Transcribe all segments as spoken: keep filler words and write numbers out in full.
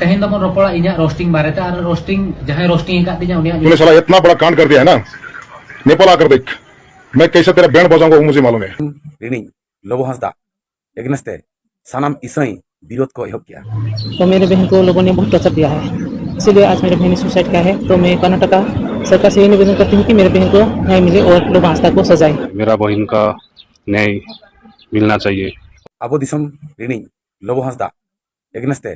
ᱛᱮᱦᱮᱧ ᱫᱚᱵᱚᱱ ᱨᱚᱯᱚᱲᱟ ᱤᱧᱟᱹᱜ ᱨᱳᱥᱴᱤᱝ ᱵᱟᱨᱮᱛᱮ᱾ ᱟᱨ ᱨᱳᱥᱴᱤᱝ, ᱡᱟᱦᱟᱸᱭ ᱨᱳᱥᱴᱤᱝ ᱟᱠᱟᱫ ᱛᱤᱧᱟ, ᱩᱱᱤᱭᱟᱜ ᱧᱩᱛᱩᱢ तूने साला इतना बड़ा कांड कर दिया है ना, नेपाल आकर देख, मैं कैसे तेरा बैंड बजाऊंगा वो मुझे मालूम है। ᱨᱤᱱᱤᱡ ᱞᱚᱵᱚ ᱦᱟᱸᱥᱫᱟ ᱮᱜᱽᱱᱮᱥ ᱛᱮ ᱥᱟᱱᱟᱢ ᱤᱥᱟᱹᱭ ᱵᱤᱨᱳᱫ ᱠᱚ ᱮᱦᱚᱵ ᱠᱮᱜᱼᱟ᱾ तो मेरे बहन को लोगों ने बहुत टॉर्चर दिया है, इसीलिए आज मेरे बहन ने सुसाइड किया है। तो मैं कर्नाटका सरकार से यही निवेदन करती हूँ कि मेरे बहन को न्याय मिले और लोबो हांसदा को सजाए। मेरा बहन का न्याय मिलना चाहिए। ᱟᱵᱚ ᱫᱤᱥᱚᱢ ᱨᱤᱱᱤᱡ ᱞᱚᱵᱚ ᱦᱟᱸᱥᱫᱟ ᱮᱜᱽᱱᱮᱥ ᱛᱮ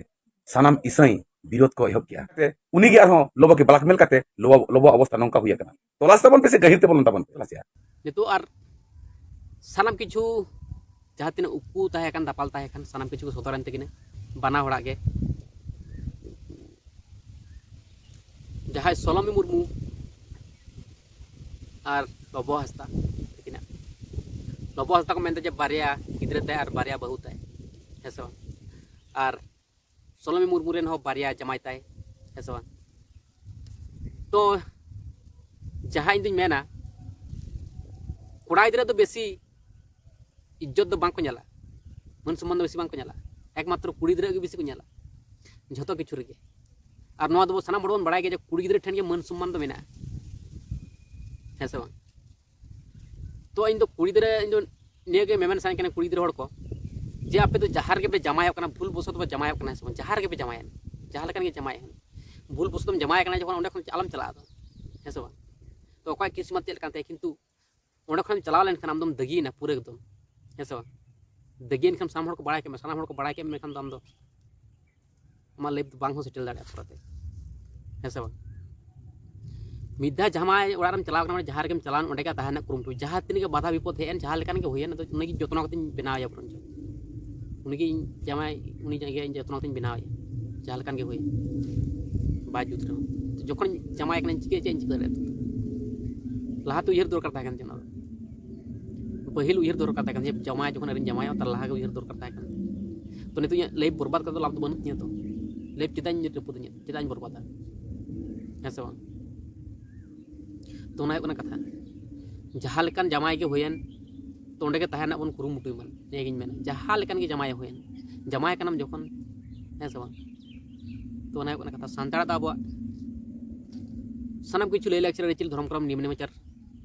ᱥᱟᱱᱟᱢ ᱤᱥᱟᱹᱭ ᱵᱤᱨᱳᱫ ᱠᱚ ᱮᱦᱚᱵ ᱠᱮᱜᱼᱟ᱾ ᱛᱮ ᱩᱱᱤᱜᱮ ᱟᱨᱦᱚᱸ ᱞᱚᱵᱚ ᱜᱮ ᱵᱞᱟᱠᱢᱮᱞ ᱠᱟᱛᱮ ᱞᱚᱵᱚ, ᱞᱚᱵᱚ ᱚᱵᱚᱥᱛᱟ ᱱᱚᱝᱠᱟ ᱦᱩᱭ ᱟᱠᱟᱱᱟ᱾ ᱛᱚᱞᱟᱥ ᱛᱟᱵᱚᱱ ᱯᱮᱥᱮ, ᱜᱟᱹᱦᱤᱨ ᱛᱮᱵᱚᱱ ᱛᱟᱵᱚᱱ ᱛᱚᱞᱟᱥᱮᱜᱼᱟ᱾ ᱱᱤᱛᱚᱜ ᱟᱨ ᱥᱟᱱᱟᱢ ᱠᱤᱪᱷᱩ ᱡᱟᱦᱟᱸ ᱛᱤᱱᱟᱹᱜ ᱩᱠᱩ ᱛᱟᱦᱮᱸ ᱠᱟᱱ, ᱫᱟᱯᱟᱞ ᱛᱟᱦᱮᱸ ᱠᱟᱱ, ᱥᱟᱱᱟᱢ ᱠᱤᱪᱷᱩ ᱠᱚ ᱥᱚᱫᱚᱨᱮᱱ ᱛᱟᱹᱠᱤᱱᱟ ᱵᱟᱱᱟ ᱦᱚᱲᱟᱜ ᱜᱮ᱾ ᱡᱟᱦᱟᱸᱭ ᱥᱚᱞᱚᱢᱤ ᱢᱩᱨᱢᱩ ᱟᱨ ᱞᱚᱵᱚ ᱦᱟᱸᱥᱫᱟ ᱛᱟᱹᱠᱤᱱᱟᱜ, ᱞᱚᱵᱚ ᱦᱟᱸᱥᱫᱟ ᱠᱚ ᱢᱮᱱᱫᱟ ᱡᱮ ᱵᱟᱨᱭᱟ ᱜᱤᱫᱽᱨᱟᱹ ᱛᱟᱭ ᱟᱨ ᱵᱟᱨᱭᱟ ᱵᱟᱹᱦᱩ ᱛᱟᱭ, ᱦᱮᱸ ᱥᱮ ᱵᱟᱝ? ᱟᱨ ᱥᱚᱞᱚᱢᱤ ᱢᱩᱨᱢᱩ ᱨᱮᱱ ᱦᱚᱸ ᱵᱟᱨᱭᱟ ᱡᱟᱢᱟᱭ ᱛᱟᱭ, ᱦᱮᱸ ᱥᱮ ᱵᱟᱝ? ᱛᱚ ᱡᱟᱦᱟᱸ ᱤᱧ ᱫᱩᱧ ᱢᱮᱱᱟ, ᱠᱚᱲᱟ ᱜᱤᱫᱽᱨᱟᱹ ᱫᱚ ᱵᱮᱥᱤ ᱤᱡᱽᱡᱚᱛ ᱫᱚ ᱵᱟᱝ ᱠᱚ ᱧᱮᱞᱟ, ᱢᱟᱹᱱ ᱥᱚᱢᱢᱟᱱ ᱫᱚ ᱵᱮᱥᱤ ᱵᱟᱝ ᱠᱚ ᱧᱮᱞᱟ᱾ ᱮᱠᱢᱟᱛᱨᱚ ᱠᱩᱲᱤ ᱜᱤᱫᱽᱨᱟᱹ ᱜᱮ ᱵᱮᱥᱤ ᱠᱚ ᱧᱮᱞᱟ ᱡᱷᱚᱛᱚ ᱠᱤᱪᱷᱩ ᱨᱮᱜᱮ᱾ ᱟᱨ ᱱᱚᱣᱟ ᱫᱚ ᱥᱟᱱᱟᱢ ᱦᱚᱲ ᱵᱚᱱ ᱵᱟᱲᱟᱭ ᱜᱮᱭᱟ ᱡᱮ ᱠᱩᱲᱤ ᱜᱤᱫᱽᱨᱟᱹ ᱴᱷᱮᱱ ᱜᱮ ᱢᱟᱹᱱ ᱥᱚᱢᱢᱟᱱ ᱫᱚ ᱢᱮᱱᱟᱜᱼᱟ, ᱦᱮᱸ ᱥᱮ ᱵᱟᱝ? ᱛᱚ ᱤᱧ ᱫᱚ ᱠᱩᱲᱤ ᱜᱤᱫᱽᱨᱟᱹ, ᱤᱧ ᱫᱚ ᱱᱤᱭᱟᱹ ᱜᱮ ᱢᱮᱢᱮᱱ ᱥᱟᱱᱟᱧ ᱠᱟᱱᱟ ᱠᱩᱲᱤ ᱜᱤᱫᱽᱨᱟᱹ ᱦᱚᱲ ᱠᱚ, ᱡᱮ ᱟᱯᱮ ᱫᱚ ᱡᱟᱦᱟᱸ ᱨᱮᱜᱮ ᱯᱮ ᱡᱟᱢᱟᱭᱚᱜ ᱠᱟᱱᱟ, ᱵᱷᱩᱞ ᱵᱚᱥᱚᱛ ᱯᱮ ᱡᱟᱢᱟᱭᱚᱜ ᱠᱟᱱᱟ, ᱦᱮᱸ ᱥᱮ ᱵᱟᱝ? ᱡᱟᱦᱟᱸ ᱨᱮᱜᱮ ᱯᱮ ᱡᱟᱢᱟᱭᱮᱱ, ᱡᱟᱦᱟᱸ ᱞᱮᱠᱟᱱ ᱜᱮ ᱡᱟᱢᱟᱭᱮᱱ, ᱵᱷᱩᱞ ᱵᱚᱥᱚᱛ ᱮᱢ ᱡᱟᱢᱟᱭ ᱠᱟᱱᱟ ᱡᱚᱠᱷᱚᱱ, ᱚᱸᱰᱮ ᱠᱷᱚᱱ ᱟᱞᱚᱢ ᱪᱟᱞᱟᱜᱼᱟ ᱫᱚ, ᱦᱮᱸ ᱥᱮ ᱵᱟᱝ? ᱛᱚ ᱚᱠᱚᱭᱟᱜ ᱠᱤᱥᱢᱟᱛ ᱪᱮᱫ ᱞᱮᱠᱟᱱ ᱛᱟᱭᱟ, ᱠᱤᱱᱛᱩ ᱚᱸᱰᱮ ᱠᱷᱚᱱᱮᱢ ᱪᱟᱞᱟᱣ ᱞᱮᱱᱠᱷᱟᱱ ᱟᱢ ᱫᱚᱢ ᱫᱟᱹᱜᱤᱭᱮᱱᱟ ᱯᱩᱨᱟᱹ ᱮᱠᱫᱚᱢ, ᱦᱮᱸ ᱥᱮ ᱵᱟᱝ? ᱫᱟᱹᱜᱤᱭᱮᱱ ᱠᱷᱟᱱ ᱥᱟᱱᱟᱢ ᱦᱚᱲ ᱠᱚ ᱵᱟᱲᱟᱭ ᱠᱮᱫ ᱢᱮᱭᱟ, ᱥᱟᱱᱟᱢ ᱦᱚᱲ ᱠᱚ ᱵᱟᱲᱟᱭ ᱠᱮᱫ ᱢᱮᱠᱷᱟᱱ ᱫᱚ ᱟᱢ ᱫᱚ ᱟᱢᱟᱜ ᱞᱟᱭᱤᱯᱷ ᱫᱚ ᱵᱟᱝ ᱦᱚᱸ ᱥᱮᱴᱮᱞ ᱫᱟᱲᱮᱭᱟᱜᱼᱟ ᱯᱚᱨᱮᱛᱮ, ᱦᱮᱸ ᱥᱮ ᱵᱟᱝ? ᱢᱤᱫ ᱫᱷᱟᱣ ᱡᱟᱢᱟᱭ ᱚᱲᱟᱜ ᱨᱮᱢ ᱪᱟᱞᱟᱣ ᱠᱟᱱᱟ, ᱢᱟᱱᱮ ᱡᱟᱦᱟᱸ ᱨᱮᱜᱮᱢ ᱪᱟᱞᱟᱣᱮᱱ, ᱚᱸᱰᱮ ᱜᱮ ᱛᱟᱦᱮᱸ ᱨᱮᱱᱟᱜ ᱠᱩᱨᱩᱢᱩᱴᱩ᱾ ᱡᱟᱦᱟᱸ ᱛᱤᱱᱟᱹᱜ ᱜᱮ ᱵᱟᱫᱷᱟ ᱵᱤᱯᱚᱫ ᱦᱮᱡ ᱮᱱ, ᱡᱟᱦᱟᱸ ᱞᱮᱠᱟᱱ ᱜᱮ ᱦᱩᱭᱮᱱ, ᱟᱫᱚ ᱩᱱᱤᱜᱮ ᱡᱚᱛᱱᱚ ᱠᱟᱛᱮᱧ ᱵᱮᱱᱟᱣᱮᱭᱟ ᱵᱚᱨᱚᱱᱪᱚ᱾ ᱩᱱᱤᱜᱮ ᱤᱧ ᱡᱟᱢᱟᱭ, ᱩᱱᱤ ᱡᱟᱭᱜᱟ ᱤᱧ ᱡᱚᱛᱱᱚ ᱠᱟᱛᱮᱧ ᱵᱮᱱᱟᱣᱮᱭᱟ, ᱡᱟᱦᱟᱸ ᱞᱮᱠᱟᱱ ᱜᱮ ᱦᱩᱭᱮᱱ, ᱵᱟᱭ ᱡᱩᱛ ᱨᱮᱦᱚᱸ᱾ ᱛᱚ ᱡᱚᱠᱷᱚᱱ ᱡᱟᱢᱟᱭ ᱠᱟᱱᱟᱧ, ᱪᱤᱠᱟᱹ ᱪᱮᱫ ᱤᱧ ᱪᱤᱠᱟᱹ ᱫᱟᱲᱮᱭᱟᱜᱼᱟ? ᱞᱟᱦᱟᱛᱮ ᱩᱭᱦᱟᱹᱨ ᱫᱚᱨᱠᱟᱨ ᱛᱟᱦᱮᱸ ᱠᱟᱱ ᱛᱤᱧᱟᱹ ᱚᱱᱟ ᱫᱚ᱾ ᱯᱟᱹᱦᱤᱞ ᱩᱭᱦᱟᱹᱨ ᱫᱚᱨᱠᱟᱨ ᱛᱟᱦᱮᱸ ᱠᱟᱱᱟ ᱡᱮ ᱡᱟᱢᱟᱭ ᱡᱚᱠᱷᱚᱱ ᱟᱹᱣᱨᱤᱧ ᱡᱟᱢᱟᱭᱚᱜᱼᱟ, ᱛᱟᱨ ᱞᱟᱦᱟ ᱜᱮ ᱩᱭᱦᱟᱹᱨ ᱫᱚᱨᱠᱟᱨ ᱛᱟᱦᱮᱸ ᱠᱟᱱᱟ᱾ ᱛᱚ ᱱᱤᱛᱚᱜ ᱤᱧᱟᱹᱜ ᱞᱟᱭᱤᱯᱷ ᱵᱚᱨᱵᱟᱫ ᱠᱟᱛᱮ ᱫᱚ ᱞᱟᱵᱷ ᱫᱚ ᱵᱟᱹᱱᱩᱜ ᱛᱤᱧᱟᱹ ᱛᱚ᱾ ᱞᱟᱭᱤᱯᱷ ᱪᱮᱫᱟᱜ ᱤᱧ ᱨᱟᱹᱯᱩᱫᱟᱹᱧᱟ, ᱪᱮᱫᱟᱜ ᱤᱧ ᱵᱚᱨᱵᱟᱫᱟ? ᱦᱮᱸ ᱥᱮ ᱵᱟᱝ? ᱛᱚ ᱚᱱᱟ ᱦᱩᱭᱩᱜ ᱠᱟᱱᱟ ᱠᱟᱛᱷᱟ, ᱡᱟᱦᱟᱸ ᱞᱮᱠᱟᱱ ᱡᱟᱢᱟᱭ ᱜᱮ ᱦᱩᱭᱮᱱ, ᱛᱚ ᱚᱸᱰᱮ ᱜᱮ ᱛᱟᱦᱮᱸ ᱨᱮᱱᱟᱜ ᱵᱚᱱ ᱠᱩᱨᱩᱢᱩᱴᱩᱭ ᱢᱟ, ᱱᱤᱭᱟᱹᱜᱤᱧ ᱢᱮᱱᱟ᱾ ᱡᱟᱦᱟᱸ ᱞᱮᱠᱟᱱ ᱜᱮ ᱡᱟᱢᱟᱭ ᱦᱩᱭᱮᱱ, ᱡᱟᱢᱟᱭ ᱠᱟᱱᱟᱢ ᱡᱚᱠᱷᱚᱱ, ᱦᱮᱸ ᱥᱮ ᱵᱟᱝ? ᱚᱱᱟ ᱦᱩᱭᱩᱜ ᱠᱟᱱᱟ ᱠᱟᱛᱷᱟ᱾ ᱥᱟᱱᱛᱟᱲᱟᱜ ᱫᱚ ᱟᱵᱚᱣᱟᱜ ᱥᱟᱱᱟᱢ ᱠᱤᱪᱷᱩ ᱞᱟᱹᱭ ᱞᱟᱠᱪᱟᱨ, ᱟᱹᱨᱤᱪᱟᱹᱞᱤ, ᱫᱷᱚᱨᱚᱢ ᱠᱚᱨᱚᱢ, ᱱᱤᱭᱚᱢ ᱱᱮᱢᱟᱪᱟᱨ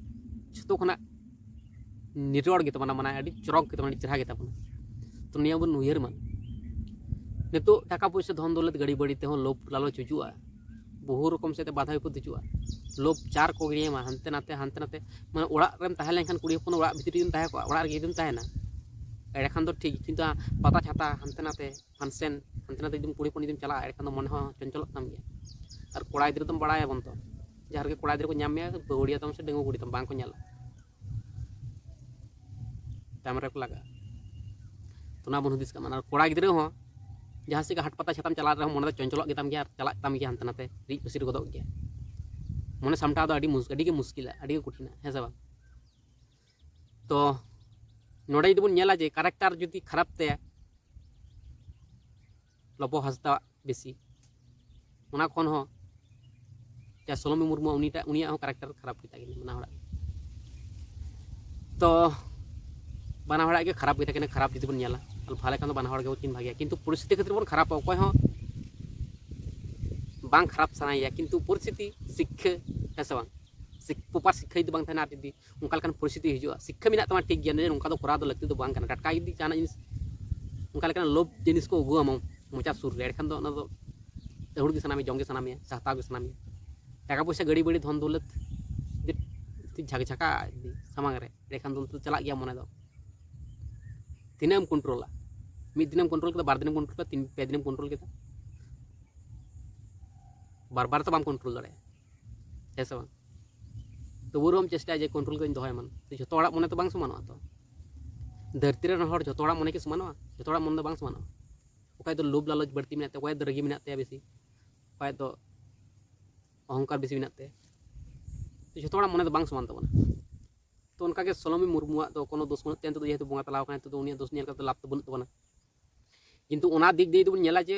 ᱡᱷᱚᱛᱚ ᱠᱷᱚᱱᱟᱜ ᱱᱤᱨᱚᱲ ᱜᱮᱛᱟ ᱵᱚᱱᱟ, ᱢᱟᱱᱮ ᱟᱹᱰᱤ ᱪᱚᱨᱚᱠ ᱜᱮᱛᱟ ᱵᱚᱱᱟ, ᱟᱹᱰᱤ ᱪᱮᱦᱨᱟ ᱜᱮᱛᱟ ᱵᱚᱱᱟ᱾ ᱛᱚ ᱱᱤᱭᱟᱹ ᱵᱚᱱ ᱩᱭᱦᱟᱹᱨ ᱢᱟ᱾ ᱱᱤᱛᱚᱜ ᱴᱟᱠᱟ ᱯᱚᱭᱥᱟ, ᱫᱷᱚᱱ ᱫᱚᱞᱚᱛ, ᱜᱟᱹᱰᱤ ᱵᱟᱹᱲᱤ ᱛᱮᱦᱚᱸ ᱞᱳᱵᱷ ᱞᱟᱞᱚᱪ ᱦᱤᱡᱩᱜᱼᱟ, ᱵᱚᱦᱩ ᱨᱚᱠᱚᱢ ᱥᱮᱫ ᱛᱮ ᱵᱟᱫᱷᱟ ᱵᱤᱯᱚᱫ ᱦᱤᱡᱩᱜᱼᱟ᱾ ᱞᱳᱵᱷ ᱪᱟᱨ ᱠᱚ ᱜᱤᱲᱤᱭᱟᱢᱟ, ᱦᱟᱱᱛᱮ ᱱᱟᱛᱮ ᱦᱟᱱᱛᱮ ᱱᱟᱛᱮ᱾ ᱢᱟᱱᱮ ᱚᱲᱟᱜ ᱨᱮᱢ ᱛᱟᱦᱮᱸ ᱞᱮᱱᱠᱷᱟᱱ, ᱠᱩᱲᱤ ᱦᱚᱯᱚᱱ ᱚᱲᱟᱜ ᱵᱷᱤᱛᱨᱤ ᱨᱮᱢ ᱛᱟᱦᱮᱸ ᱠᱚᱜᱼᱟ, ᱚᱲᱟᱜ ᱨᱮᱜᱮ ᱡᱩᱫᱤᱢ ᱛᱟᱦᱮᱱᱟ, ᱮᱸᱰᱮᱠᱷᱟᱱ ᱫᱚ ᱴᱷᱤᱠ᱾ ᱠᱤᱱᱛᱩ ᱯᱟᱛᱟ ᱪᱷᱟᱛᱟ ᱦᱟᱱᱛᱮ ᱱᱟᱛᱮ function ᱦᱟᱱᱛᱮ ᱱᱟᱛᱮ ᱡᱩᱫᱤᱢ ᱠᱩᱲᱤ ᱦᱚᱯᱚᱱ ᱡᱩᱫᱤᱢ ᱪᱟᱞᱟᱜᱼᱟ, ᱮᱸᱰᱮᱠᱷᱟᱱ ᱫᱚ ᱢᱚᱱᱮ ᱦᱚᱸ ᱪᱚᱧᱪᱚᱞᱚᱜ ᱛᱟᱢ ᱜᱮᱭᱟ᱾ ᱟᱨ ᱠᱚᱲᱟ ᱜᱤᱫᱽᱨᱟᱹ ᱫᱚᱢ ᱵᱟᱲᱟᱭᱟᱵᱚᱱ ᱛᱚ, ᱡᱟᱦᱟᱸ ᱨᱮᱜᱮ ᱠᱚᱲᱟ ᱜᱤᱫᱽᱨᱟᱹ ᱠᱚ ᱧᱟᱢ ᱢᱮᱭᱟ, ᱵᱟᱹᱦᱩᱲᱤᱭᱟᱹ ᱛᱟᱢ ᱥᱮ ᱰᱟᱺᱜᱩᱣᱟᱹ ᱠᱩᱲᱤ ᱛᱟᱢ, ᱵᱟᱝ ᱠᱚ ᱧᱮᱞᱟ, ᱛᱟᱭᱚᱢ ᱨᱮᱠᱚ ᱞᱟᱜᱟᱜᱼᱟ᱾ ᱛᱚ ᱚᱱᱟ ᱵᱚᱱ ᱦᱩᱫᱤᱥ ᱠᱟᱜ ᱢᱟ᱾ ᱟᱨ ᱠᱚᱲᱟ ᱜᱤᱫᱽᱨᱟᱹ ᱦᱚᱸ ᱡᱟᱦᱟᱸ ᱥᱮᱫ ᱜᱮ ᱦᱟᱴ ᱯᱟᱛᱟ ᱪᱷᱟᱛᱟᱢ ᱪᱟᱞᱟᱜ ᱨᱮᱦᱚᱸ, ᱢᱚᱱᱮ ᱫᱚ ᱪᱚᱧᱪᱚᱞᱚᱜ ᱜᱮᱛᱟᱢ ᱜᱮᱭᱟ ᱟᱨ ᱪᱟᱞᱟᱜ ᱛᱟᱢ ᱜᱮᱭᱟ ᱦᱟᱱᱛᱮ ᱱᱟᱛᱮ, ᱨᱤᱡ ᱯᱟᱹᱥᱤᱨ ᱜᱚᱫᱚᱜ ᱜᱮᱭᱟ᱾ ᱢᱚᱱᱮ ᱥᱟᱢᱴᱟᱣ ᱫᱚ ᱟᱹᱰᱤ ᱢᱩᱥ-, ᱟᱹᱰᱤ ᱜᱮ ᱢᱩᱥᱠᱤᱞᱟ, ᱟᱹᱰᱤ ᱜᱮ ᱠᱚᱴᱷᱤᱱᱟ, ᱦᱮᱸ ᱥᱮ ᱵᱟᱝ? ᱛᱚ ᱱᱚᱰᱮ ᱡᱩᱫᱤ ᱵᱚᱱ ᱧᱮᱞᱟ ᱡᱮ character ᱡᱩᱫᱤ ᱠᱷᱟᱨᱟᱯ ᱛᱟᱭᱟ ᱞᱚᱵᱚ ᱦᱟᱸᱥᱫᱟ ᱵᱮᱥᱤ, ᱚᱱᱟ ᱠᱷᱚᱱ ᱦᱚᱸ ᱡᱟ ᱥᱳᱞᱳᱢᱤ ᱢᱩᱨᱢᱩ, ᱩᱱᱤᱴᱟᱜ, ᱩᱱᱤᱭᱟᱜ ᱦᱚᱸ character ᱠᱷᱟᱨᱟᱯ ᱜᱮᱛᱟ ᱠᱤᱱᱟ ᱵᱟᱱᱟ ᱦᱚᱲᱟᱜ᱾ ᱛᱚ ᱵᱟᱱᱟ ᱦᱚᱲᱟᱜ ᱜᱮ ᱠᱷᱟᱨᱟᱯ ᱜᱮᱛᱟ ᱠᱤᱱᱟ, ᱠᱷᱟᱨᱟᱯ ᱡᱩᱫᱤ ᱵᱚᱱ ᱧᱮᱞᱟ, ᱛᱟᱦᱚᱞᱮ ᱵᱷᱟᱞᱮ ᱠᱷᱟᱱ ᱫᱚ ᱵᱟᱱᱟ ᱦᱚᱲ ᱜᱮᱠᱤᱱ ᱵᱷᱟᱜᱮᱭᱟ᱾ ᱠᱤᱱᱛᱩ ᱯᱚᱨᱤᱥᱛᱷᱤᱛᱤ ᱠᱷᱟᱹᱛᱤᱨ ᱵᱚᱱ ᱠᱷᱟᱨᱟᱯᱟ, ᱚᱠᱚᱭ ᱦᱚᱸ ᱵᱟᱝ ᱠᱷᱟᱨᱟᱯ ᱥᱟᱱᱟᱭᱮᱭᱟ, ᱠᱤᱱᱛᱩ ᱯᱚᱨᱤᱥᱛᱷᱤᱛᱤ, ᱥᱤᱠᱠᱷᱟᱹ, ᱦᱮᱸ ᱥᱮ ᱵᱟᱝ? ᱥᱤᱠ-, proper ᱥᱤᱠᱠᱷᱟ ᱡᱩᱫᱤ ᱵᱟᱝ ᱛᱟᱦᱮᱱᱟ, ᱟᱨ ᱡᱩᱫᱤ ᱚᱱᱠᱟ ᱞᱮᱠᱟᱱ ᱯᱚᱨᱤᱥᱛᱷᱤᱛᱤ ᱦᱤᱡᱩᱜᱼᱟ, ᱥᱤᱠᱠᱷᱟ ᱢᱮᱱᱟᱜ ᱛᱟᱢᱟ ᱴᱷᱤᱠ ᱜᱮᱭᱟ, ᱱᱚᱝᱠᱟ ᱫᱚ ᱠᱚᱨᱟᱣ ᱫᱚ ᱞᱟᱹᱠᱛᱤ ᱫᱚ ᱵᱟᱝ ᱠᱟᱱᱟ, ᱴᱟᱴᱠᱟ ᱡᱩᱫᱤ ᱡᱟᱦᱟᱱᱟᱜ ᱡᱤᱱᱤᱥ ᱚᱱᱠᱟ ᱞᱮᱠᱟᱱᱟᱜ ᱞᱳᱵᱷ ᱡᱤᱱᱤᱥ ᱠᱚ ᱟᱹᱜᱩ ᱟᱢᱟ ᱢᱚᱪᱟ ᱥᱩᱨ ᱨᱮ, ᱮᱸᱰᱮᱠᱷᱟᱱ ᱫᱚ ᱚᱱᱟ ᱫᱚ ᱟᱹᱦᱩᱲ ᱜᱮ ᱥᱟᱱᱟ ᱢᱮᱭᱟ, ᱡᱚᱢ ᱜᱮ ᱥᱟᱱᱟ ᱢᱮᱭᱟ, ᱥᱮ ᱦᱟᱛᱟᱣ ᱜᱮ ᱥᱟᱱᱟ ᱢᱮᱭᱟ᱾ ᱴᱟᱠᱟ ᱯᱚᱭᱥᱟ, ᱜᱟᱹᱰᱤ ᱵᱟᱹᱲᱤ, ᱫᱷᱚᱱ ᱫᱚᱞᱚᱛ ᱡᱩᱫᱤ ᱡᱷᱟᱠ ᱡᱷᱟᱠᱟ ᱡᱩᱫᱤ ᱥᱟᱢᱟᱝ ᱨᱮ, ᱮᱸᱰᱮᱠᱷᱟᱱ ᱫᱚ ᱚᱱᱛᱮ ᱪᱟᱞᱟᱜ ᱜᱮᱭᱟ ᱢᱚᱱᱮ ᱫᱚ᱾ ᱛᱤᱱᱟᱹᱜ ᱮᱢ ᱠᱚᱱᱴᱨᱳᱞᱟ? ᱢᱤᱫ ᱫᱤᱱᱮᱢ ᱠᱚᱱᱴᱨᱳᱞ ᱠᱮᱫᱟ, ᱵᱟᱨ ᱫᱤᱱᱮᱢ ᱠᱚᱱᱴᱨᱳᱞ ᱠᱮᱫᱟ, ᱛᱤᱱ ᱯᱮ ᱫᱤᱱᱮᱢ ᱠᱚᱱᱴᱨᱳᱞ ᱠᱮᱫᱟ, ᱵᱟᱨ ᱵᱟᱨ ᱛᱚ ᱵᱟᱢ ᱠᱚᱱᱴᱨᱳᱞ ᱫᱟᱲᱮᱭᱟᱜᱼᱟ, ᱦᱮᱸ ᱥᱮ ᱵᱟᱝ? ᱛᱚᱵᱩ ᱨᱮᱦᱚᱸᱢ ᱪᱮᱥᱴᱟᱭᱟ ᱡᱮ ᱠᱚᱱᱴᱨᱳᱞ ᱠᱟᱛᱮᱧ ᱫᱚᱦᱚᱭ ᱢᱟ᱾ ᱛᱚ ᱡᱷᱚᱛᱚ ᱦᱚᱲᱟᱜ ᱢᱚᱱᱮ ᱛᱚ ᱵᱟᱝ ᱥᱚᱢᱟᱱᱚᱜᱼᱟ᱾ ᱛᱚ ᱫᱷᱟᱹᱨᱛᱤ ᱨᱮᱱ ᱦᱚᱲ ᱡᱷᱚᱛᱚ ᱦᱚᱲᱟᱜ ᱢᱚᱱᱮ ᱠᱤ ᱥᱚᱢᱟᱱᱚᱜᱼᱟ? ᱡᱷᱚᱛᱚ ᱦᱚᱲᱟᱜ ᱢᱚᱱᱮ ᱫᱚ ᱵᱟᱝ ᱥᱚᱢᱟᱱᱚᱜᱼᱟ᱾ ᱚᱠᱚᱭ ᱫᱚ ᱞᱳᱵᱷ ᱞᱟᱞᱚᱪ ᱵᱟᱹᱲᱛᱤ ᱢᱮᱱᱟᱜ ᱛᱟᱭᱟ, ᱚᱠᱚᱭ ᱫᱚ ᱨᱟᱹᱜᱤ ᱢᱮᱱᱟᱜ ᱛᱟᱭᱟ ᱵᱮᱥᱤ, ᱚᱠᱚᱭ ᱫᱚ ᱚᱦᱚᱝᱠᱟᱨ ᱵᱮᱥᱤ ᱢᱮᱱᱟᱜ ᱛᱟᱭᱟ᱾ ᱛᱚ ᱡᱷᱚᱛᱚ ᱦᱚᱲᱟᱜ ᱢᱚᱱᱮ ᱫᱚ ᱵᱟᱝ ᱥᱚᱢᱟᱱ ᱛᱟᱵᱚᱱᱟ᱾ ᱛᱚ ᱚᱱᱠᱟᱜᱮ ᱥᱳᱞᱳᱢᱤ ᱢᱩᱨᱢᱩᱣᱟᱜ ᱫᱚ ᱠᱳᱱᱳ ᱫᱳᱥ ᱵᱟᱹᱱᱩᱜ ᱛᱟᱭᱟ, ᱱᱤᱛᱚᱜ ᱫᱚ ᱡᱮᱦᱮᱛᱩ ᱵᱚᱸᱜᱟ ᱛᱟᱞᱟ ᱟᱠᱟᱱᱟᱭ, ᱱᱤᱛᱚᱜ ᱫᱚ ᱩᱱᱤᱭᱟᱜ ᱫᱳᱥ ᱧᱮᱞ ᱠᱟᱛᱮ ᱞᱟᱵᱷ ᱫᱚ ᱵᱟᱹᱱᱩᱜ ᱛᱟᱵᱚᱱᱟ᱾ ᱠᱤᱱᱛᱩ ᱚᱱᱟ ᱫᱤᱠ ᱫᱤᱭᱮ ᱡᱩᱫᱤ ᱵᱚᱱ ᱧᱮᱞᱟ ᱡᱮ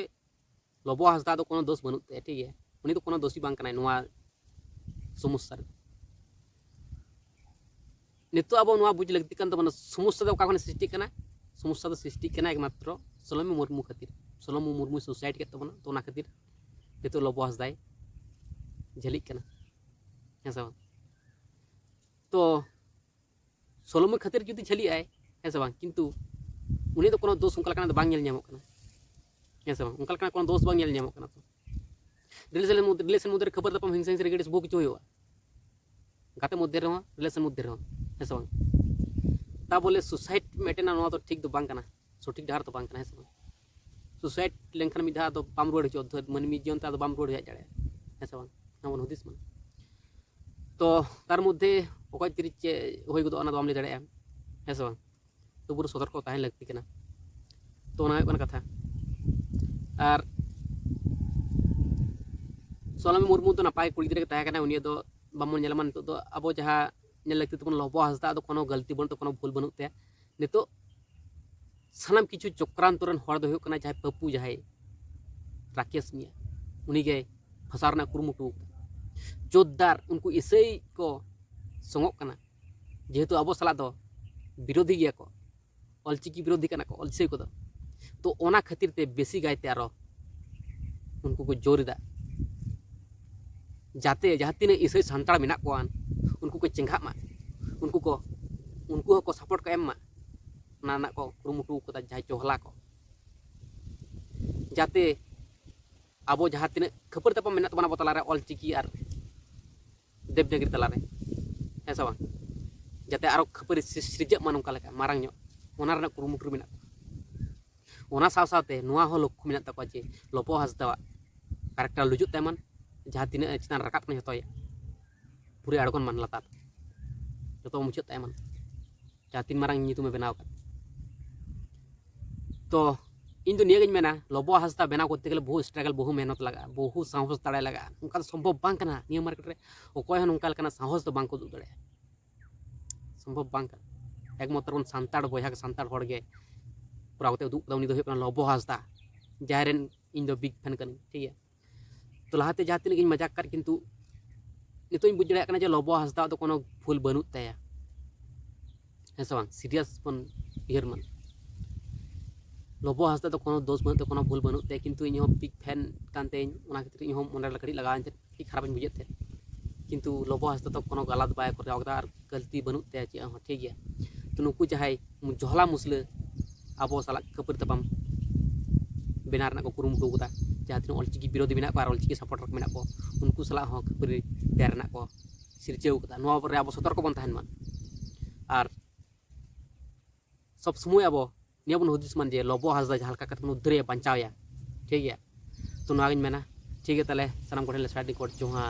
ᱞᱚᱵᱚ ᱦᱟᱸᱥᱫᱟ ᱫᱚ ᱠᱳᱱᱳ ᱫᱳᱥ ᱵᱟᱹᱱᱩᱜ ᱛᱟᱭᱟ, ᱴᱷᱤᱠ ᱜᱮᱭᱟ, ᱩᱱᱤ ᱫᱚ ᱠᱳᱱᱳ ᱫᱳᱥᱤ ᱵᱟᱝ ᱠᱟᱱᱟᱭ ᱱᱚᱣᱟ ᱥᱚᱢᱚᱥᱥᱟ ᱨᱮ᱾ ᱱᱤᱛᱚᱜ ᱟᱵᱚ ᱱᱚᱣᱟ ᱵᱩᱡᱽ ᱞᱟᱹᱠᱛᱤ ᱠᱟᱱ ᱛᱟᱵᱚᱱᱟ, ᱥᱚᱢᱚᱥᱥᱟ ᱫᱚ ᱚᱠᱟ ᱠᱷᱚᱱ ᱥᱨᱤᱥᱴᱤᱜ ᱠᱟᱱᱟ? ᱥᱚᱢᱚᱥᱥᱟ ᱫᱚ ᱥᱨᱤᱥᱴᱤᱜ ᱠᱟᱱᱟ ᱮᱠᱢᱟᱛᱨᱚ ᱥᱳᱞᱳᱢᱤ ᱢᱩᱨᱢᱩ ᱠᱷᱟᱹᱛᱤᱨ᱾ ᱥᱳᱞᱳᱢᱤ ᱢᱩᱨᱢᱩᱭ suicide ᱠᱮᱫ ᱛᱟᱵᱚᱱᱟ, ᱛᱚ ᱚᱱᱟ ᱠᱷᱟᱹᱛᱤᱨ ᱱᱤᱛᱚᱜ ᱞᱚᱵᱚ ᱦᱟᱸᱥᱫᱟᱭ ᱡᱷᱟᱹᱞᱤᱜ ᱠᱟᱱᱟ, ᱦᱮᱸ ᱥᱮ ᱵᱟᱝ? ᱛᱚ ᱥᱚᱞᱚᱢᱚ ᱠᱷᱟᱹᱛᱤᱨ ᱡᱩᱫᱤ ᱡᱷᱟᱹᱞᱤᱜ ᱟᱭ, ᱦᱮᱸ ᱥᱮ ᱵᱟᱝ, ᱠᱤᱱᱛᱩ ᱩᱱᱤ ᱫᱚ ᱠᱳᱱᱳ ᱫᱳᱥ ᱚᱱᱠᱟ ᱞᱮᱠᱟᱱᱟᱜ ᱫᱚ ᱵᱟᱝ ᱧᱮᱞ ᱧᱟᱢᱚᱜ ᱠᱟᱱᱟ, ᱦᱮᱸ ᱥᱮ ᱵᱟᱝ? ᱚᱱᱠᱟ ᱞᱮᱠᱟᱱᱟᱜ ᱠᱳᱱᱳ ᱫᱳᱥ ᱵᱟᱝ ᱧᱮᱞ ᱧᱟᱢᱚᱜ ᱠᱟᱱᱟ᱾ ᱛᱚ ᱨᱤᱞᱮᱥᱚᱱ ᱢᱚᱫᱽᱫᱷᱮ, ᱨᱤᱞᱮᱥᱚᱱ ᱢᱚᱫᱽᱫᱷᱮ ᱨᱮ ᱠᱷᱟᱹᱯᱟᱹᱨ ᱛᱟᱯᱟᱢ, ᱦᱤᱝᱥᱟᱹ ᱦᱤᱝᱥᱟᱹ ᱨᱮᱜᱮ ᱵᱚᱦᱩ ᱠᱤᱪᱷᱩ ᱦᱩᱭᱩᱜᱼᱟ᱾ ᱜᱟᱛᱮ ᱢᱚᱫᱽᱫᱷᱮ ᱨᱮᱦᱚᱸ, ᱨᱤᱞᱮᱥᱚᱱ ᱢᱚᱫᱽᱫᱷᱮ ᱨᱮᱦᱚᱸ, ᱦᱮᱸ ᱥᱮ ᱵᱟᱝ? ᱛᱟ ᱵᱚᱞᱮ ᱥᱩᱥᱟᱭᱤᱰ ᱢᱤᱫᱴᱮᱱ ᱱᱚᱣᱟ ᱫᱚ ᱴᱷᱤᱠ ᱫᱚ ᱵᱟᱝ ᱠᱟᱱᱟ, ᱥᱚᱴᱷᱤᱠ ᱰᱟᱦᱟᱨ ᱫᱚ ᱵᱟᱝ ᱠᱟᱱᱟ, ᱦᱮᱸ ᱥᱮ ᱵᱟᱝ? ᱥᱩᱥᱟᱭᱤᱰ ᱞᱮᱱᱠᱷᱟᱱ ᱢᱤᱫ ᱫᱷᱟᱣ ᱟᱫᱚ ᱵᱟᱢ ᱨᱩᱣᱟᱹᱲ ᱦᱤᱡᱩᱜᱼᱟ, ᱫᱷᱟᱹᱨ-, ᱢᱟᱹᱱᱢᱤ ᱡᱤᱭᱚᱱ ᱛᱮ ᱟᱫᱚ ᱵᱟᱢ ᱨᱩᱣᱟᱹᱲ ᱦᱮᱡ ᱫᱟᱲᱮᱭᱟᱜᱼᱟ, ᱦᱮᱸ ᱥᱮ ᱵᱟᱝ? ᱚᱱᱟ ᱵᱚᱱ ᱦᱩᱫᱤᱥ ᱢᱟ᱾ ᱛᱚ ᱛᱟᱨ ᱢᱚᱫᱽᱫᱷᱮ ᱚᱠᱚᱭ ᱛᱤᱨᱮ ᱪᱮᱫ ᱦᱩᱭ ᱜᱚᱫᱚᱜᱼᱟ, ᱚᱱᱟ ᱫᱚ ᱵᱟᱢ ᱞᱟᱹᱭ ᱫᱟᱲᱮᱭᱟᱜᱼᱟ, ᱦᱮᱸ ᱥᱮ ᱵᱟᱝ? ᱛᱚᱵᱩ ᱥᱚᱛᱚᱨᱠᱚ ᱛᱟᱦᱮᱸ ᱞᱟᱹᱠᱛᱤ ᱠᱟᱱᱟ᱾ ᱛᱚ ᱚᱱᱟ ᱦᱩᱭᱩᱜ ᱠᱟᱱᱟ ᱠᱟᱛᱷᱟ᱾ ᱟᱨ ᱥᱳᱱᱟᱢᱤ ᱢᱩᱨᱢᱩ ᱫᱚ ᱱᱟᱯᱟᱭ ᱠᱩᱲᱤ ᱜᱤᱫᱽᱨᱟᱹ ᱜᱮ ᱛᱟᱦᱮᱸ ᱠᱟᱱᱟ, ᱩᱱᱤᱭᱟᱜ ᱫᱚ ᱵᱟᱵᱚᱱ ᱧᱮᱞ ᱢᱟ ᱱᱤᱛᱚᱜ ᱫᱚ᱾ ᱟᱵᱚ ᱡᱟᱦᱟᱸ ᱧᱮᱞ ᱞᱟᱹᱠᱛᱤ ᱛᱟᱵᱚᱱ, ᱞᱚᱵᱚ ᱦᱟᱸᱥᱫᱟ ᱫᱚ ᱠᱳᱱᱳ ᱜᱟᱹᱞᱛᱤ ᱵᱟᱹᱱᱩᱜ ᱛᱟᱭᱟ, ᱠᱳᱱᱳ ᱵᱷᱩᱞ ᱵᱟᱹᱱᱩᱜ ᱛᱟᱭᱟ᱾ ᱱᱤᱛᱚᱜ ᱥᱟᱱᱟᱢ ᱠᱤᱪᱷᱩ ᱪᱚᱠᱨᱟᱱᱛᱚ ᱨᱮᱱ ᱦᱚᱲ ᱫᱚ ᱦᱩᱭᱩᱜ ᱠᱟᱱᱟ ᱡᱟᱦᱟᱸᱭ ᱯᱟᱹᱯᱩ, ᱡᱟᱦᱟᱸᱭ ᱨᱟᱠᱮᱥ ᱢᱤᱭᱟ, ᱩᱱᱤᱜᱮ ᱯᱷᱟᱸᱥᱟᱣ ᱨᱮᱱᱟᱜ ᱠᱩᱨᱩᱢᱩᱴᱩ ᱟᱠᱟᱫᱟ᱾ ᱡᱳᱨᱫᱟᱨ ᱩᱱᱠᱩ ᱤᱥᱟᱹᱭ ᱠᱚ ᱥᱚᱝᱚᱜ ᱠᱟᱱᱟ, ᱡᱮᱦᱮᱛᱩ ᱟᱵᱚ ᱥᱟᱞᱟᱜ ᱫᱚ ᱵᱤᱨᱳᱫᱷᱤ ᱜᱮᱭᱟ ᱠᱚ, ᱚᱞᱪᱤᱠᱤ ᱵᱤᱨᱳᱫᱷᱤ ᱠᱟᱱᱟ ᱠᱚ ᱚᱞᱪᱤᱠᱤ ᱠᱚᱫᱚ᱾ ᱛᱚ ᱚᱱᱟ ᱠᱷᱟᱹᱛᱤᱨ ᱛᱮ ᱵᱮᱥᱤ ᱠᱟᱭᱛᱮ ᱟᱨᱚ ᱩᱱᱠᱩ ᱠᱚ ᱡᱳᱨ ᱮᱫᱟ, ᱡᱟᱛᱮ ᱡᱟᱦᱟᱸ ᱛᱤᱱᱟᱹᱜ ᱤᱥᱟᱹᱭ ᱥᱟᱱᱛᱟᱲ ᱢᱮᱱᱟᱜ ᱠᱚᱣᱟ, ᱩᱱᱠᱩ ᱠᱚ ᱪᱮᱸᱜᱷᱟᱜ ᱢᱟ, ᱩᱱᱠᱩ ᱠᱚ, ᱩᱱᱠᱩ ᱦᱚᱸᱠᱚ ᱥᱟᱯᱳᱨᱴ ᱠᱚ ᱮᱢ ᱢᱟ᱾ ᱚᱱᱟ ᱨᱮᱱᱟᱜ ᱠᱚ ᱠᱩᱨᱩᱢᱩᱴᱩ ᱠᱟᱫᱟ ᱡᱟᱦᱟᱸᱭ ᱪᱚᱦᱞᱟ ᱠᱚ, ᱡᱟᱛᱮ ᱟᱵᱚ ᱡᱟᱦᱟᱸ ᱛᱤᱱᱟᱹᱜ ᱠᱷᱟᱹᱯᱟᱹᱨᱤ ᱛᱟᱯᱟᱢ ᱢᱮᱱᱟᱜ ᱛᱟᱵᱚᱱᱟ ᱟᱵᱚ ᱛᱟᱞᱟᱨᱮ ᱚᱞᱪᱤᱠᱤ ᱟᱨ ᱫᱮᱵᱽᱱᱟᱜᱤᱨᱤ ᱛᱟᱞᱟᱨᱮ, ᱦᱮᱸ ᱥᱮ ᱵᱟᱝ, ᱡᱟᱛᱮ ᱟᱨᱚ ᱠᱷᱟᱹᱯᱟᱹᱨᱤ ᱥᱤ-, ᱥᱤᱨᱡᱟᱹᱜ ᱢᱟ ᱱᱚᱝᱠᱟ ᱞᱮᱠᱟ ᱢᱟᱨᱟᱝ ᱧᱚᱜ, ᱚᱱᱟ ᱨᱮᱱᱟᱜ ᱠᱩᱨᱩᱢᱩᱴᱩ ᱨᱮ ᱢᱮᱱᱟᱜ ᱠᱚᱣᱟ᱾ ᱚᱱᱟ ᱥᱟᱶ ᱥᱟᱶᱛᱮ ᱱᱚᱣᱟ ᱦᱚᱸ ᱞᱚᱠᱠᱷᱚ ᱢᱮᱱᱟᱜ ᱛᱟᱠᱚᱣᱟ ᱡᱮ ᱞᱚᱵᱚ ᱦᱟᱸᱥᱫᱟᱣᱟᱜ ᱠᱮᱨᱮᱠᱴᱟᱨ ᱞᱩᱡᱩᱜ ᱛᱟᱭᱢᱟ, ᱡᱟᱦᱟᱸ ᱛᱤᱱᱟᱹᱜ ᱪᱮᱛᱟᱱ ᱨᱟᱠᱟᱵ ᱠᱟᱱᱟ ᱡᱷᱚᱛᱚᱭ ᱯᱩᱨᱟᱹ ᱟᱬᱜᱚᱱ ᱢᱟ ᱞᱟᱛᱟᱨ, ᱡᱷᱚᱛᱚ ᱢᱩᱪᱟᱹᱫ ᱛᱟᱭᱢᱟ, ᱡᱟᱦᱟᱸ ᱛᱤᱱ ᱢᱟᱨᱟᱝ ᱧᱩᱛᱩᱢᱮ ᱵᱮᱱᱟᱣ ᱟᱠᱟᱫ᱾ ᱛᱚ ᱤᱧ ᱫᱚ ᱱᱤᱭᱟᱹᱜᱤᱧ ᱢᱮᱱᱟ, ᱞᱚᱵᱚ ᱦᱟᱸᱥᱫᱟ ᱵᱮᱱᱟᱣ ᱠᱚᱨᱛᱮ ᱜᱮᱞᱮ ᱵᱚᱦᱩ ᱥᱴᱨᱟᱜᱚᱞ, ᱵᱚᱦᱩ ᱢᱮᱦᱱᱚᱛ ᱞᱟᱜᱟᱜᱼᱟ, ᱵᱚᱦᱩ ᱥᱟᱦᱚᱥ ᱫᱟᱲᱮ ᱞᱟᱜᱟᱜᱼᱟ᱾ ᱚᱱᱠᱟ ᱫᱚ ᱥᱚᱢᱵᱷᱚᱵ ᱵᱟᱝ ᱠᱟᱱᱟ᱾ ᱱᱤᱭᱟᱹ ᱢᱟᱨᱠᱮᱴ ᱨᱮ ᱚᱠᱚᱭ ᱦᱚᱸ ᱱᱚᱝᱠᱟ ᱞᱮᱠᱟᱱᱟᱜ ᱥᱟᱦᱚᱥ ᱫᱚ ᱵᱟᱝ ᱠᱚ ᱩᱫᱩᱜ ᱫᱟᱲᱮᱭᱟᱜᱼᱟ, ᱥᱚᱢᱵᱷᱚᱵ ᱵᱟᱝ ᱠᱟᱱᱟ᱾ ᱮᱠᱢᱟᱛᱨᱚ ᱵᱚᱱ ᱥᱟᱱᱛᱟᱲ ᱵᱚᱭᱦᱟ ᱜᱮ, ᱥᱟᱱᱛᱟᱲ ᱦᱚᱲ ᱜᱮ ᱠᱚᱨᱟᱣ ᱠᱟᱛᱮ ᱩᱫᱩᱜ ᱠᱟᱫᱟ, ᱩᱱᱤ ᱫᱚ ᱦᱩᱭᱩᱜ ᱠᱟᱱᱟ ᱞᱚᱵᱚ ᱦᱟᱸᱥᱫᱟ, ᱡᱟᱦᱟᱸᱭ ᱨᱮᱱ ᱤᱧ ᱫᱚ ᱵᱤᱜᱽ ᱯᱷᱮᱱ ᱠᱟᱹᱱᱟᱹᱧ, ᱴᱷᱤᱠ ᱜᱮᱭᱟ᱾ ᱛᱚ ᱞᱟᱦᱟᱛᱮ ᱡᱟᱦᱟᱸ ᱛᱤᱱᱟᱹᱜ ᱜᱤᱧ ᱢᱟᱡᱟᱠ ᱠᱟᱫ, ᱠᱤᱱᱛᱩ ᱱᱤᱛᱚᱜ ᱤᱧ ᱵᱩᱡᱽ ᱫᱟᱲᱮᱭᱟᱜ ᱠᱟᱱᱟ ᱡᱮ ᱞᱚᱵᱚ ᱦᱟᱸᱥᱫᱟᱣᱟᱜ ᱫᱚ ᱠᱳᱱᱳ ᱵᱷᱩᱞ ᱵᱟᱹᱱᱩᱜ ᱛᱟᱭᱟ, ᱦᱮᱸ ᱥᱮ ᱵᱟᱝ? ᱥᱤᱨᱤᱭᱟᱥ ᱵᱚᱱ ᱩᱭᱦᱟᱹᱨ ᱢᱟ᱾ ᱞᱚᱵᱚ ᱦᱟᱸᱥᱫᱟ ᱫᱚ ᱠᱳᱱᱳ ᱫᱳᱥ ᱵᱟᱹᱱᱩᱜ ᱛᱟᱭᱟ, ᱠᱳᱱᱳ ᱵᱷᱩᱞ ᱵᱟᱹᱱᱩᱜ ᱛᱟᱭᱟ, ᱠᱤᱱᱛᱩ ᱤᱧ ᱦᱚᱸ ᱵᱤᱜᱽ ᱯᱷᱮᱱ ᱠᱟᱱ ᱛᱮ ᱤᱧ ᱚᱱᱟ ᱠᱷᱟᱹᱛᱤᱨ ᱤᱧ ᱦᱚᱸ ᱢᱚᱱᱮ ᱨᱮ ᱠᱟᱹᱴᱤᱡ ᱞᱟᱜᱟᱣ ᱤᱧ ᱛᱟᱦᱮᱸᱫ, ᱠᱟᱹᱴᱤᱡ ᱠᱷᱟᱨᱟᱯ ᱤᱧ ᱵᱩᱡᱷᱟᱹᱣᱮᱫ ᱛᱟᱦᱮᱸᱫ᱾ ᱠᱤᱱᱛᱩ ᱞᱚᱵᱚ ᱦᱟᱸᱥᱫᱟ ᱫᱚ ᱠᱳᱱᱳ ᱜᱟᱞᱟᱛ ᱵᱟᱭ ᱠᱚᱨᱟᱣ ᱠᱟᱫᱟ ᱟᱨ ᱜᱟᱹᱞᱛᱤ ᱵᱟᱹᱱᱩᱜ ᱛᱟᱭᱟ ᱪᱮᱫ ᱦᱚᱸ, ᱴᱷᱤᱠ ᱜᱮᱭᱟ᱾ ᱛᱚ ᱱᱩᱠᱩ ᱡᱟᱦᱟᱸᱭ ᱡᱚᱦᱞᱟ ᱢᱩᱥᱞᱟᱹ ᱟᱵᱚ ᱥᱟᱞᱟᱜ ᱠᱷᱟᱹᱯᱟᱹᱨᱤ ᱛᱟᱯᱟᱢ ᱵᱮᱱᱟᱣ ᱨᱮᱱᱟᱜ ᱠᱚ ᱠᱩᱨᱩᱢᱩᱴᱩ ᱠᱟᱫᱟ, ᱡᱟᱦᱟᱸ ᱛᱤᱱᱟᱹᱜ ᱚᱞᱪᱤᱠᱤ ᱵᱤᱨᱳᱫᱷᱤ ᱢᱮᱱᱟᱜ ᱠᱚᱣᱟ ᱟᱨ ᱚᱞᱪᱤᱠᱤ ᱥᱟᱯᱳᱨᱴᱟᱨ ᱠᱚ ᱢᱮᱱᱟᱜ ᱠᱚ, ᱩᱱᱠᱩ ᱥᱟᱞᱟᱜ ᱦᱚᱸ ᱠᱷᱟᱹᱯᱟᱹᱨᱤ ᱛᱮᱭᱟᱨ ᱨᱮᱱᱟᱜ ᱠᱚ ᱥᱤᱨᱡᱟᱹᱣ ᱠᱟᱫᱟ᱾ ᱱᱚᱣᱟ ᱨᱮ ᱟᱵᱚ ᱥᱚᱛᱚᱨᱠᱚ ᱵᱚᱱ ᱛᱟᱦᱮᱱ ᱢᱟ᱾ ᱟᱨ ᱥᱚᱵ ᱥᱚᱢᱚᱭ ᱟᱵᱚ ᱱᱤᱭᱟᱹ ᱵᱚᱱ ᱦᱩᱫᱤᱥ ᱢᱟ ᱡᱮ ᱞᱚᱵᱚ ᱦᱟᱸᱥᱫᱟ ᱡᱟᱦᱟᱸ ᱞᱮᱠᱟ ᱠᱟᱛᱮ ᱵᱚᱱ ᱩᱫᱽᱫᱷᱟᱹᱨᱮᱭᱟ, ᱵᱟᱧᱪᱟᱣᱮᱭᱟ, ᱴᱷᱤᱠ ᱜᱮᱭᱟ᱾ ᱛᱚ ᱱᱚᱣᱟᱜᱤᱧ ᱢᱮᱱᱟ, ᱴᱷᱤᱠ ᱜᱮᱭᱟ, ᱛᱟᱦᱚᱞᱮ ᱥᱟᱱᱟᱢ ᱠᱚᱴᱷᱮᱱ ᱞᱮ ᱥᱟᱭ ᱨᱮᱠᱚᱨᱰ ᱡᱚᱦᱟᱨ᱾